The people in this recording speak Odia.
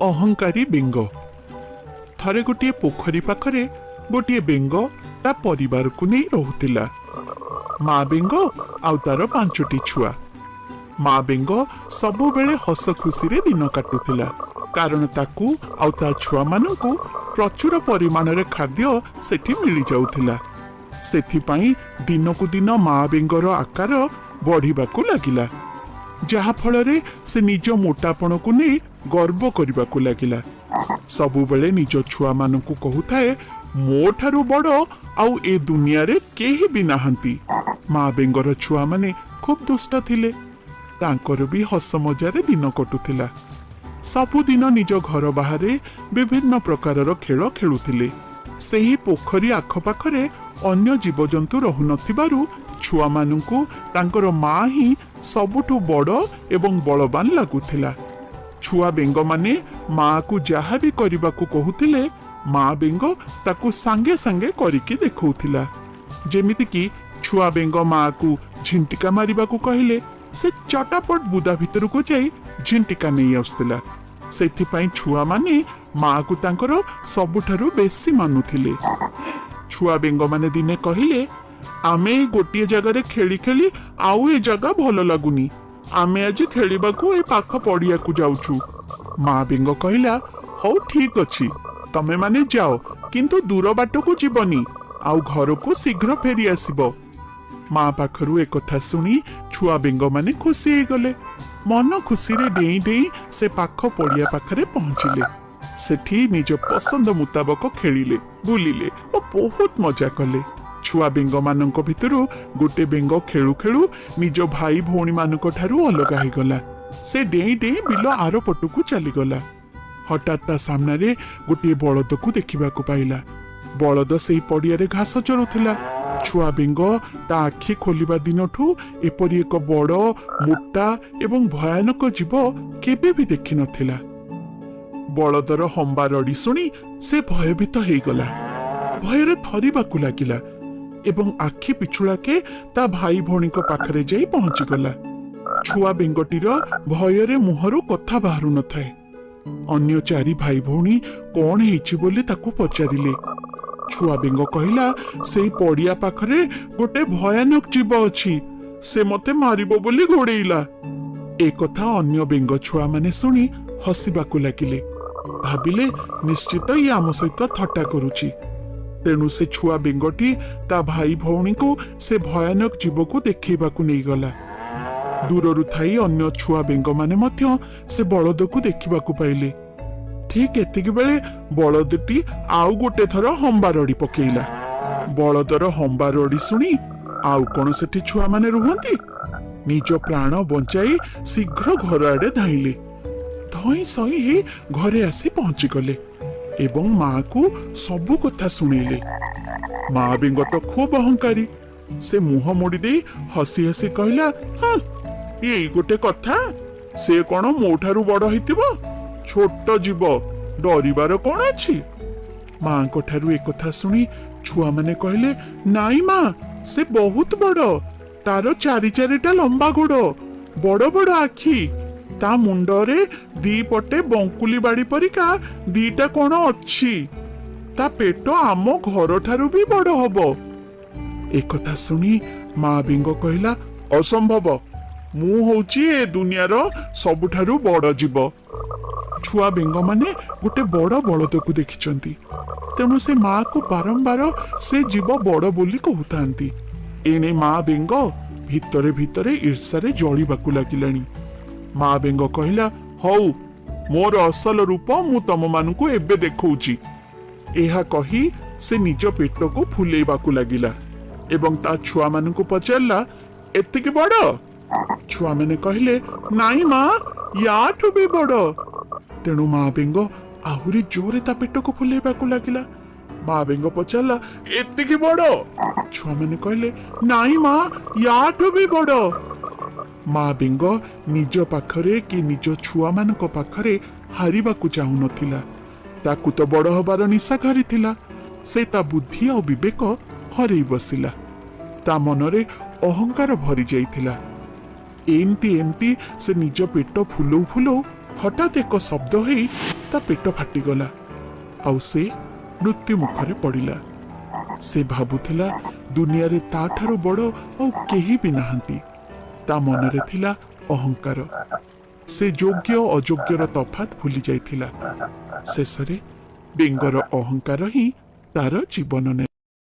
ଅହଙ୍କାରୀ ବେଙ୍ଗ। ଥରେ ଗୋଟିଏ ପୋଖରୀ ପାଖରେ ଗୋଟିଏ ବେଙ୍ଗ ତା ପରିବାରକୁ ନେଇ ରହୁଥିଲା। ମା ବେଙ୍ଗ ଆଉ ତାର 5ଟି ଛୁଆ। ମା ବେଙ୍ଗ ସବୁବେଳେ ହସ ଖୁସିରେ ଦିନ କାଟୁଥିଲା, କାରଣ ତାକୁ ଆଉ ତା ଛୁଆମାନଙ୍କୁ ପ୍ରଚୁର ପରିମାଣରେ ଖାଦ୍ୟ ସେଠି ମିଳିଯାଉଥିଲା। ସେଥିପାଇଁ ଦିନକୁ ଦିନ ମା ବେଙ୍ଗର ଆକାର ବଢିବାକୁ ଲାଗିଲା, ଯାହାଫଳରେ ସେ ନିଜ ମୋଟାପଣକୁ ନେଇ ଗର୍ବ କରିବାକୁ ଲାଗିଲା। ସବୁବେଳେ ନିଜ ଛୁଆମାନଙ୍କୁ କହୁଥାଏ, ମୋ ଠାରୁ ବଡ ଆଉ ଏ ଦୁନିଆରେ କେହି ବି ନାହାନ୍ତି। ମା ବେଙ୍ଗର ଛୁଆମାନେ ଖୁବ୍ ଦୁଷ୍ଟ ଥିଲେ। ତାଙ୍କର ବି ହସ ମଜାରେ ଦିନ କଟୁଥିଲା। ସବୁଦିନ ନିଜ ଘର ବାହାରେ ବିଭିନ୍ନ ପ୍ରକାରର ଖେଳ ଖେଳୁଥିଲେ। ସେହି ପୋଖରୀ ଆଖପାଖରେ ଅନ୍ୟ ଜୀବଜନ୍ତୁ ରହୁନଥିବାରୁ ଛୁଆମାନଙ୍କୁ ତାଙ୍କର ମା ହିଁ ସବୁଠୁ ବଡ଼ ଏବଂ ବଳବାନ ଲାଗୁଥିଲା। ଛୁଆ ବେଙ୍ଗମାନେ ମାଆକୁ ଯାହା ବି କରିବାକୁ କହୁଥିଲେ, ମା ବେଙ୍ଗ ତାକୁ ସାଙ୍ଗେ ସାଙ୍ଗେ କରିକି ଦେଖଉଥିଲା। ଯେମିତିକି ଛୁଆ ବେଙ୍ଗ ମାଆକୁ ଝିଣ୍ଟିକା ମାରିବାକୁ କହିଲେ ସେ ଚଟାପଟ ବୁଦା ଭିତରକୁ ଯାଇ ଝିଣ୍ଟିକା ନେଇ ଆସୁଥିଲା। ସେଥିପାଇଁ ଛୁଆମାନେ ମାଆକୁ ତାଙ୍କର ସବୁଠାରୁ ବେଶୀ ମାନୁଥିଲେ। ଛୁଆ ବେଙ୍ଗମାନେ ଦିନେ କହିଲେ, ଆମେ ଏଇ ଗୋଟିଏ ଜାଗାରେ ଖେଳି ଖେଳି ଆଉ ଏ ଜାଗା ଭଲ ଲାଗୁନି, ଆମେ ଆଜି ଖେଳିବାକୁ ଏ ପାଖ ପଡ଼ିଆକୁ ଯାଉଛୁ। ମା ବେଙ୍ଗ କହିଲା, ହଉ ଠିକ ଅଛି, ତମେମାନେ ଯାଅ, କିନ୍ତୁ ଦୂର ବାଟକୁ ଯିବନି, ଆଉ ଘରକୁ ଶୀଘ୍ର ଫେରି ଆସିବ। ମା ପାଖରୁ ଏକଥା ଶୁଣି ଛୁଆ ବେଙ୍ଗମାନେ ଖୁସି ହେଇଗଲେ। ମନ ଖୁସିରେ ଡେଇଁ ଡେଇଁ ସେ ପାଖ ପଡ଼ିଆ ପାଖରେ ପହଞ୍ଚିଲେ। ସେଠି ନିଜ ପସନ୍ଦ ମୁତାବକ ଖେଳିଲେ, ବୁଲିଲେ ଓ ବହୁତ ମଜା କଲେ। ଛୁଆ ବେଙ୍ଗମାନଙ୍କ ଭିତରୁ ଗୋଟେ ବେଙ୍ଗ ଖେଳୁ ଖେଳୁ ନିଜ ଭାଇ ଭଉଣୀମାନଙ୍କ ଠାରୁ ଅଲଗା ହେଇଗଲା। ସେ ଡେଇଁ ଡେଇଁ ବିଲ ଆର ପଟକୁ ଚାଲିଗଲା। ହଠାତ୍ ତା ସାମ୍ନାରେ ଗୋଟିଏ ବଳଦକୁ ଦେଖିବାକୁ ପାଇଲା। ବଳଦ ସେଇ ପଡ଼ିଆରେ ଘାସ ଚରୁଥିଲା। ଛୁଆ ବେଙ୍ଗ ତା ଆଖି ଖୋଲିବା ଦିନଠୁ ଏପରି ଏକ ବଡ଼, ମୋଟା ଏବଂ ଭୟାନକ ଜୀବ କେବେ ବି ଦେଖିନଥିଲା। ବଳଦର ହମ୍ବା ରଡ଼ି ଶୁଣି ସେ ଭୟଭୀତ ହେଇଗଲା। ଭୟରେ ଥରିବାକୁ ଲାଗିଲା ଏବଂ ଆଖି ପିଛୁଳାକେ ତା ଭାଇ ଭଉଣୀଙ୍କ ପାଖରେ ଯାଇ ପହଞ୍ଚିଗଲା। ଛୁଆ ବେଙ୍ଗଟିର ଭୟରେ ମୁହଁରୁ କଥା ବାହାରୁ ନଥାଏ। ଅନ୍ୟ 4 ଭାଇ ଭଉଣୀ କଣ ହେଇଛି ବୋଲି ତାକୁ ପଚାରିଲେ। ଛୁଆ ବେଙ୍ଗ କହିଲା, ସେଇ ପଡ଼ିଆ ପାଖରେ ଗୋଟେ ଭୟାନକ ଜୀବ ଅଛି, ସେ ମତେ ମାରିବ ବୋଲି ଗୋଡେଇଲା। ଏ କଥା ଅନ୍ୟ ବେଙ୍ଗ ଛୁଆମାନେ ଶୁଣି ହସିବାକୁ ଲାଗିଲେ। ଭାବିଲେ ନିଶ୍ଚିତ ଇଏ ଆମ ସହିତ ଥଟ୍ଟା କରୁଛି। ତେଣୁ ସେ ଛୁଆ ବେଙ୍ଗଟି ତା ଭାଇ ଭଉଣୀଙ୍କୁ ସେ ଭୟାନକ ଜୀବକୁ ଦେଖେଇବାକୁ ନେଇଗଲା। ଦୂରରୁ ଥାଇ ଅନ୍ୟ ଛୁଆ ବେଙ୍ଗମାନେ ମଧ୍ୟ ସେ ବଳଦକୁ ଦେଖିବାକୁ ପାଇଲେ। ଠିକ ଏତିକି ବେଳେ ବଳଦଟି ଆଉ ଗୋଟେ ଥର ହମ୍ବା ରଡ଼ି ପକେଇଲା। ବଳଦର ହମ୍ବା ରଡ଼ି ଶୁଣି ଆଉ କଣ ସେଠି ଛୁଆମାନେ ରୁହନ୍ତି? ନିଜ ପ୍ରାଣ ବଞ୍ଚାଇ ଶୀଘ୍ର ଘର ଆଡ଼େ ଧାଇଁଲେ। ଧଇଁ ସଇଁ ହେଇ ଘରେ ଆସି ପହଞ୍ଚିଗଲେ ଏବଂ ମାଆକୁ ସବୁ କଥା ଶୁଣେଇଲେ। ମା ବେଙ୍ଗ ତ ଖୁବ୍ ଅହଙ୍କାରୀ। ସେ ମୁହଁ ମୋଡ଼ି ଦେଇ ହସି ହସି କହିଲା, ଏଇ ଗୋଟେ କଥା, ସେ କଣ ମୋ ଠାରୁ ବଡ଼ ହେଇଥିବ? ଛୋଟ ଜୀବ, ଡରିବାର କଣ ଅଛି? ମାଙ୍କ ଠାରୁ ଏକଥା ଶୁଣି ଛୁଆମାନେ କହିଲେ, ନାଇଁ ମା, ସେ ବହୁତ ବଡ଼, ତାର 4 ଚାରିଟା ଲମ୍ବା ଗୋଡ଼, ବଡ଼ ବଡ଼ ଆଖି, ତା ମୁଣ୍ଡରେ ଦି ପଟେ ବଙ୍କୁଲି ବାଡ଼ି ପରିକା ଦିଟା କଣ ଅଛି, ତା ପେଟ ଆମ ଘରଠାରୁ ବି ବଡ଼ ହବ। ଏକଥା ଶୁଣି ମା ବେଙ୍ଗ କହିଲା, ଅସମ୍ଭବ, ମୁଁ ହଉଛି ଏ ଦୁନିଆର ସବୁଠାରୁ ବଡ଼ ଜୀବ। ଛୁଆ ବେଙ୍ଗମାନେ ଗୋଟେ ବଡ଼ ବଳଦକୁ ଦେଖିଛନ୍ତି, ତେଣୁ ସେ ମାଆକୁ ବାରମ୍ବାର ସେ ଜୀବ ବଡ଼ ବୋଲି କହୁଥାନ୍ତି। ଏଣେ ମା ବେଙ୍ଗ ଭିତରେ ଭିତରେ ଈର୍ଷାରେ ଜଳିବାକୁ ଲାଗିଲାଣି। ମା ବେଙ୍ଗ କହିଲା, ହଉ, ମୋର ଅସଲ ରୂପ ମୁଁ ତମମାନଙ୍କୁ ଏବେ ଦେଖଉଛି। ଏହା କହି ସେ ନିଜ ପେଟକୁ ଫୁଲେଇବାକୁ ଲାଗିଲା ଏବଂ ତା ଛୁଆମାନଙ୍କୁ ପଚାରିଲା, ଏତିକି ବଡ଼? ଛୁଆମାନେ କହିଲେ, ନାଇଁ ମା, ୟାଠୁ ବି ବଡ଼। ତେଣୁ ମା ବେଙ୍ଗ ଆହୁରି ଜୋରେ ତା ପେଟକୁ ଫୁଲେଇବାକୁ ଲାଗିଲା। ମା ବେଙ୍ଗ ପଚାରିଲା, ଏତିକି ବଡ଼? ଛୁଆମାନେ କହିଲେ, ନାଇଁ ମା, ୟାଠୁ ବି ବଡ଼। ମା ବେଙ୍ଗ ନିଜ ପାଖରେ କି ନିଜ ଛୁଆମାନଙ୍କ ପାଖରେ ହାରିବାକୁ ଚାହୁଁନଥିଲା। ତାକୁ ତ ବଡ଼ ହବାର ନିଶା ଘାରିଥିଲା। ସେ ତା ବୁଦ୍ଧି ଆଉ ବିବେକ ହରେଇ ବସିଲା। ତା ମନରେ ଅହଙ୍କାର ଭରି ଯାଇଥିଲା। ଏମିତି ଏମିତି ସେ ନିଜ ପେଟ ଫୁଲଉ ଫୁଲଉ ହଠାତ୍ ଏକ ଶବ୍ଦ ହେଇ ତା ପେଟ ଫାଟିଗଲା ଆଉ ସେ ମୃତ୍ୟୁ ମୁଖରେ ପଡ଼ିଲା। ସେ ଭାବୁଥିଲା ଦୁନିଆରେ ତାଠାରୁ ବଡ଼ ଆଉ କେହି ବି ନାହାନ୍ତି। ତା ମନରେ ଥିଲା ଅହଙ୍କାର। ସେ ଯୋଗ୍ୟ ଅଯୋଗ୍ୟର ତଫାତ ଭୁଲି ଯାଇଥିଲା। ଶେଷରେ ବେଙ୍ଗର ଅହଙ୍କାର ହିଁ ତାର ଜୀବନ ନେଲା।